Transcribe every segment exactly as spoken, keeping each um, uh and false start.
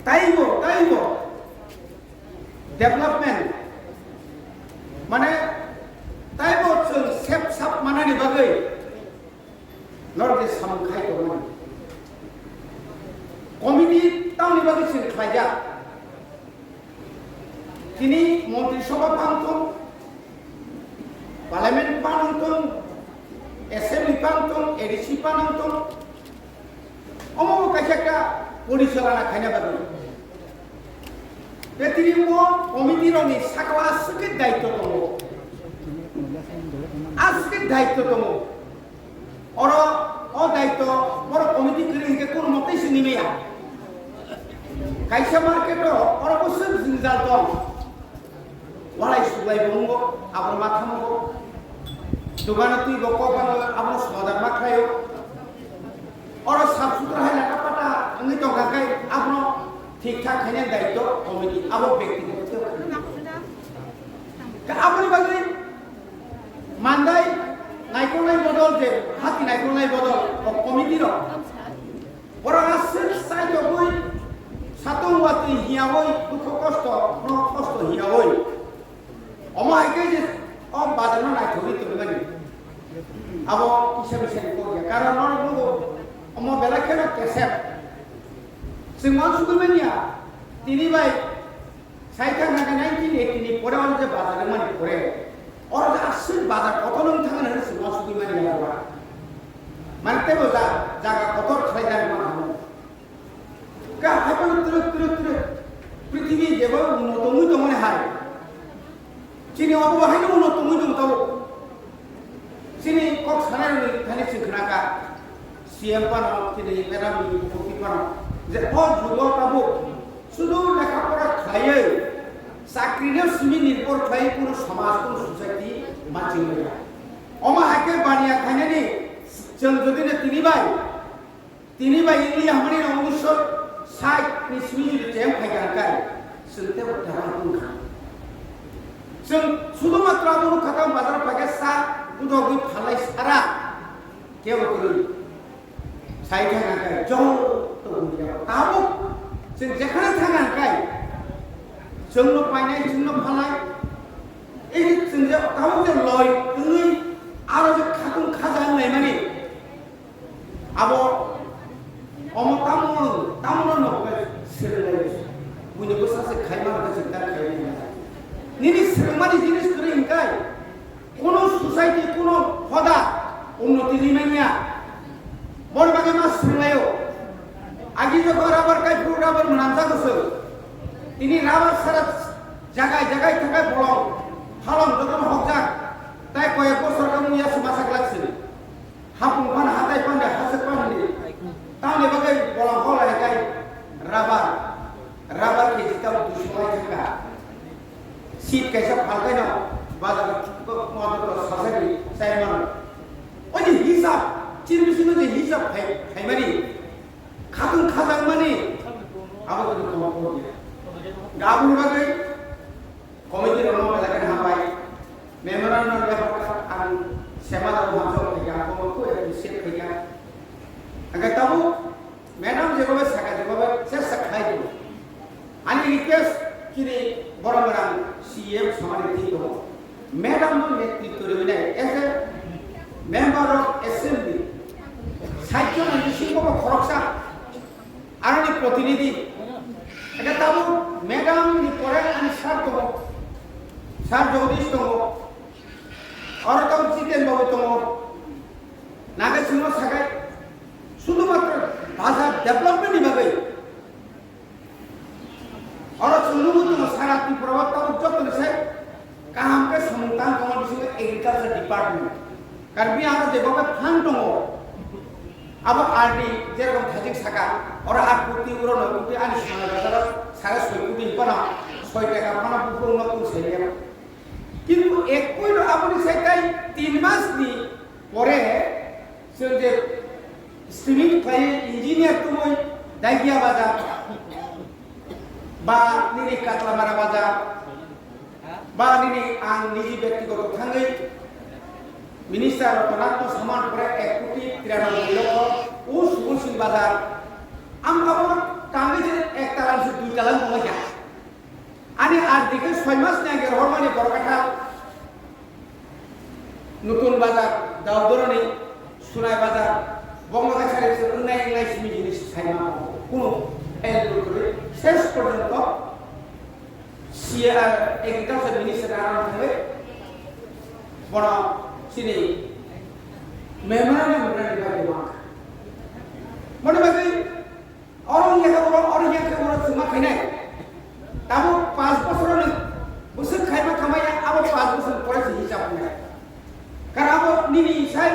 Taibo, taibo development, mane taibo chwng sep sap manani bagwi norok je samung khai tongmani. Committee tamni bagwi chwng khlaijak? Tini Montri Sabha phang thung, Parliament phang thung, Assembly phang thung, A D C phang thung, omo bo kaisa ekta porichalona khaina bagwi. Tei tini bo committee rokni sakao aswk khe daityo tongo, aswk khe daityo tongo. Oro o daityo borok committee kwrwi hinkhe kunu motei sini maya. Kaisa market o oro bo swk jwngjal tong. Walai suklai bo wngo, abono ma thamogo. Dogano twi bo kok bano abono soda ma khlaio. Oro sap sutra hai lata pata wngwi tongkha khe abono thik thak khaina daityo committee abo bektigoto. Khe aboni bagwi Mandai naikolnai bodol je hati naikolnai bodol o committee rok. Borok aswk chai togwi satung watwi hiyawi dukhu kosto no kosto hiyawi. Omo hai khe je o bazar no naithogwi tongmani. Abo kisa bisa ni kok ya. Karon norok nugo omo belai kheno kesep. Chwng uansugwi manya tini bai Sai thang thang khe nineteen eighty ni pore oro je bazar wngmani pore, oro je aswk bazar kotor wng thang hinwi chwng uansugwi mani ya ba. Mane teibo ja-, jaga kotor khlai jani mano. Ka haiphano twrwk twrwk twrwk prithibi jebo uno tongwi tongmani hai. Chini obo haino uno tongwi tong tabuk. Chini kok sanai rokni thani chwng khna kha, C M phano, chini madam ni bupukti phano, je o jugo tabuk sudu lekha pora khlaiwi, chakri no simi nirbhor khlaiwi kunu samaj, kunu society manching maya. Omo hai khe baniya khainani chwng jodi no tini bai Tini bai India hamani rok unisho sait ni simi jodi cheng phai kha kai, chwng tebo develop wng kha. Chwng sudhumatro abo nuk kha tang bazar phai khe sa budogwi phalai sara kebo kwrwi. Sai kha na kai joto wng kha. Tabuk chwng jekhane thang na kai, chwng no painai, chwng no phalai. Ei chwng je tabuk je loi wngwi aro je khatung khaja wng laimani. Abo omo tamo, tamo no no khe swrwnglai. Buini bwsa se khaima khe se ta khai. Nini swrwngmani jinis kwrwi hwnkhe kuno society, kuno hoda unnoti rimanya. Boni bagwi ma swrwnglaio. Agi jokon rubber kai phuru rubber mwnamjago se. Tini rubber sara jagai jagai thakai bolong phalong jotono hokjak. Tai koyek bosor khe muya se masa glak se. Hapung phan hatai phan de hasik phan de. Tamni bagwi bolang kholai kai rubber. Rubber kg tamo duiso lai thangkha. Seat kaisa phalkai no bazar ko motor ko sasari sai mano. Oje hisab, chini bisingo je hisab khai, khaimani. Khatung khajak mani. Abo khe komo ko. Gabuni bagwi Committee rokno belai kheno hambai. Memorandum report ang sema da hamjak khaikha, ang komo ko appreciate khaikha. Ang tabuk madam jebobe saka jebobe chesta khlai di. Ani request chini borok rang C M samani thik tongo. Madam no netritw rwinai as a member of assembly. Saichon ang singko khoroksa. Aroni protinidhi, ekhe tabuk madam ni pore ani sir tongo, sir Jagadish tongo, oro tabuk Jiten babu tongo, nage chwngno sakai, sudhumatro bazar development ni bagwi. Oro chwng nugwi tongo sara Tripura o tabuk joto ni sai Kaham khe samung tang tongma bisingo agriculture department. Karbi Anglong je bobo phang tongo. Abo R D jerokom thajik saka, oro aat kuti, uro noi kuti, ani sona bazaro sare soi kuti phano, soi taka phano buphuru no tong saiya. Kintu ekoi no aboni sai tai tin mas ni pore chwng je estimate khlai engineer tongwi Dagiya bazar ba nini Katlamara bazar, ba nini ang niji bektigoto thangwi minister rok nato saman pore ek koti tiranoboi lokho o Subul Singh bazar. Ang abo tangwi je ek talan se Jalan tonglaikha. Ani ar dike soi mas ni age rohormani Borkathal, Nutun Bazar, Daudoroni, Sunai Bazar, Bongla Kachari se wngnai wngnai simi jinis saima kunu fail kwrwi ses porjonto C A R Agriculture Minister aram thangwi bono chini memorandum rwna bagwi mangkha. Moni bagwi Oro wngya khe oro, oro wngya khe oro chwngma khainai. Tamo panch bochor ni bwswk khaima khamaya, abo panch bochor ni pore se hisab wngnai. Karon abo nini sai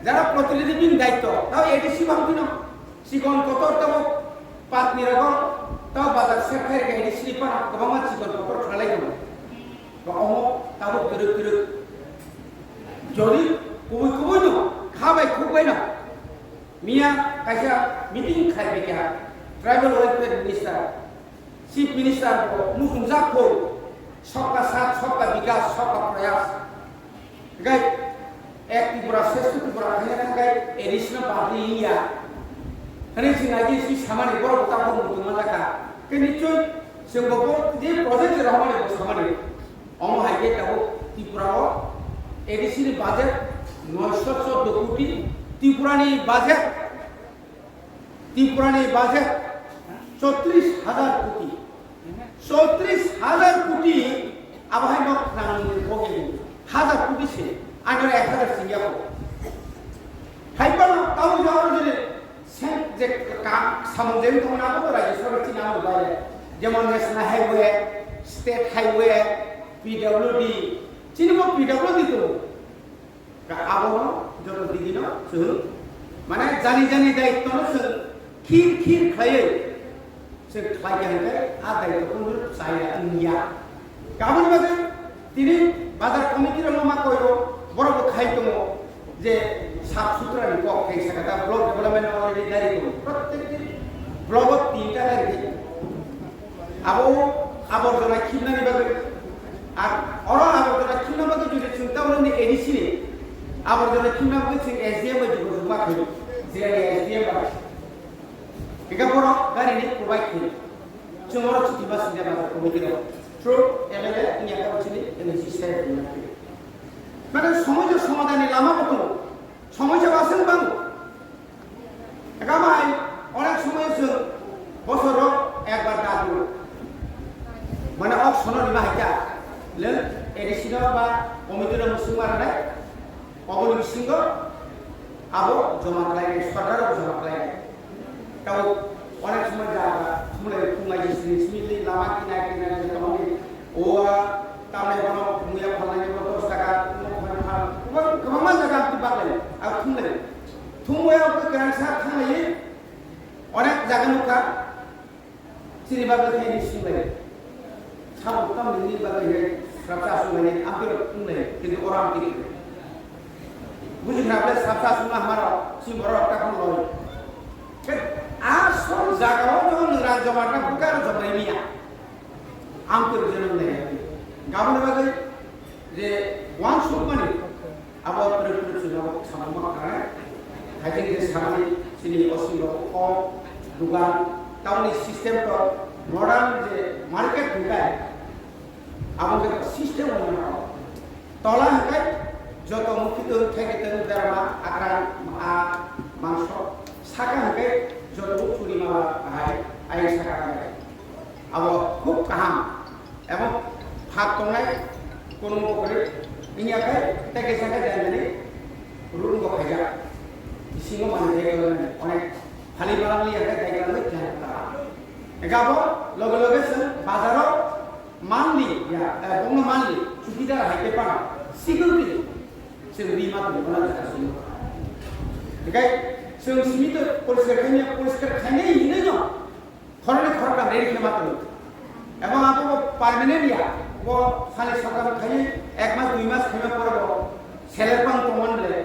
jara protinidhi bini daityo. Tamo A D C bang phino chikon kotor tamo patni rogo tamo bazar sep khai rega A D C ni phano kwbangma chikon kotor khlai tongo. Ba omo tamo kwrwk kwrwk. Jodi kubui kubui no kha bai khuk bai no. Miya kaisa meeting khai bai kha tribal welfare minister, chief minister bo muchungjak kho, sabka saath, sabka bikas, sabka prayas. Gai ek Tripura, shrestha Tripura khaina thangkai A D C no badri ya. Hani sing agi si samani borok ta ko mutung ma jaka. Kini choi sing bo je project rohmani bo samani. Omo hai khe tabuk Tripura o A D C ni budget noisho chordo koti, Tripura ni budget, Tripura ni budget chotris hajar koti, chotris hajar koti abo hai no nang ni bogi hajar koti se, ano ek hajar singya ko. Hai pano tabuk jawab jodi Sen-, je ka-, samung je wngtongmani abo to rajya sorkar chini abo bai. Jemon National Highway, State Highway, P W D, chini bo P W D tongo. Ka abono joto digino chwng, mane jani jani daitwno chwng khir khir khlaiwi chwng khlai kha hwnkhe a daitwno chaya wngya. Kaboni bagwi tini bazar committee rokno ma koiro, borok bo khai tongo je sap sutra ni kok khai saka ta block development already gari tongo. Prottek din block o tinta gari khai. Abo aborjona khibnani bagwi, ar oro aborjona khibna bagwi jodi chwng ta oro ni A D C ni aborjona khibna bagwi chwng S D M bai jogajog ma khaio, Jirani S D M bai. Hingke borok gari ni provide khaio. Chwng oro chuti ma singya bazar committee rok. Through M L A wngya khe chini M L A side wngya khe. Mane somosa somadhan ni lama bo tongo. Somosa basing bango. Ekamai onek somoy chwng bosoro ekbar dagu. Mane ok sono rima haikha. Leng A D C no ba committee no musung ma rwnai. Oboni bisingo abo joma khlainai, sorkar o joma khlainai. Tabo onek somoy jaga thumlai thumlai je sini sini lama kinai kinai je tongmani. O tamni bono muya phalnai bono dos taka, mo khoi phal. Kwbang, kwbangma jaga amtwi baklai, ang thumlai. Thumlai ang kwrang sa thanglai. Onek jaga nukha. Chini bagwi khe ni swnglaio. Sabo tamo ni bagwi khe srapsa swnglaini, amtwi rok wnglaio, kintu oro amtwi rok. Buji khna bwle srapsa swngma hamaro, chini borok rok ta phano loi. Khe asol jagao no nwng rang joma rwna bwkha rok joma rwmya. Amtwi rok jeno wnglaio. Gaboni bagwi je uansukmani, Abo kwrwi kwrwi chwng abo samung ma kha. Hai khe je samani chini O C rok o dugan town ni system to modern je market hwnkai abo khe system o mano. Tola hwnkai joto mukhi tong thai khe tong berma akran a mangso saka hwnkai joto churi mala hai ai saka hwnkai. Abo khub kaham. Abo phak tongnai kono bo kwrwi wngya khe tei kaisa khe jani jani room bo khaijak. Bisingo manwi tei kwrwi onek phali balang liya khe tei kwrwi jani ta. Ega bo loge loge se bazaro manli ya, eh, bongno manli chukidar hai khe pano security se ri ma tong bona jaka sini. Egai se simi to poriskar khaini, poriskar khaini hinwi no. Khoroknwi khoroktham ready khe ma tongo. Ebong abo bo permanent ya, bo sani sokam khaini ek mas dui mas khaima pore bo seler pang tongmani le.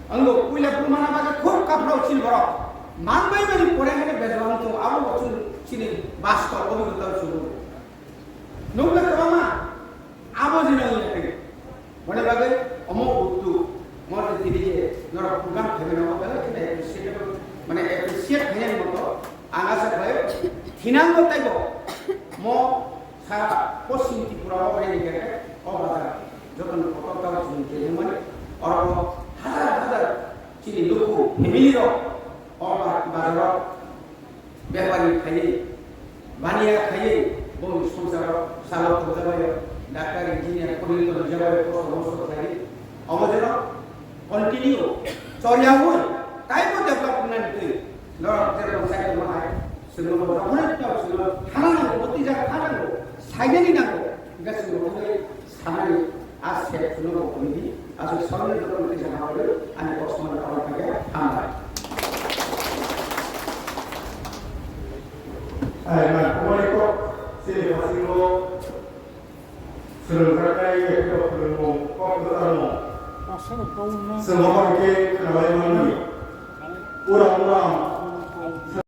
Ang bo puila bumana bagwi khub kaphrao chini borok. Man bai mani pore hene bejwang tongo, abo bo chwng chini bastob obhigota chwng. Nukla kwbangma abo jino wngya khe. Boni bagwi omo uttu, mo tini je norok program khaimani omo belai kheno appreciate, mane appreciate khainani moto ang asa khlaio. Thina Ang taibo mo sara Poschim Tripura o hai ni khe o bazar joto ni kotor ta chini khe mani oro hazar hazar chini luku family rok o ba-, bazar o bepari khaiwi, baniya khaiwi, boni swngcharo salo tongjabaio, doctor, engineer, police tongjabaio, post mosto khaiwi. Omo jeno continue choriyaui, taibo develop wngnani twi, norok jerokom sai tongma hai, chwngno bo jokhonai tong chwngno thana nango, bwtwi jaga thana nango, sainani nango, hwnkhe chwngno hwnwi sanani. A se phunukgo hwnwi di, aswk salni joto mungsa hwnwi ani kok samani karon khaikhe hambai. Ai man, kumari kok, sini hasingo, swrwngjaknai, ekto phunukmung, kok kwcharmung. Chwng omo hai khe khwnalai manmani. Uram uram,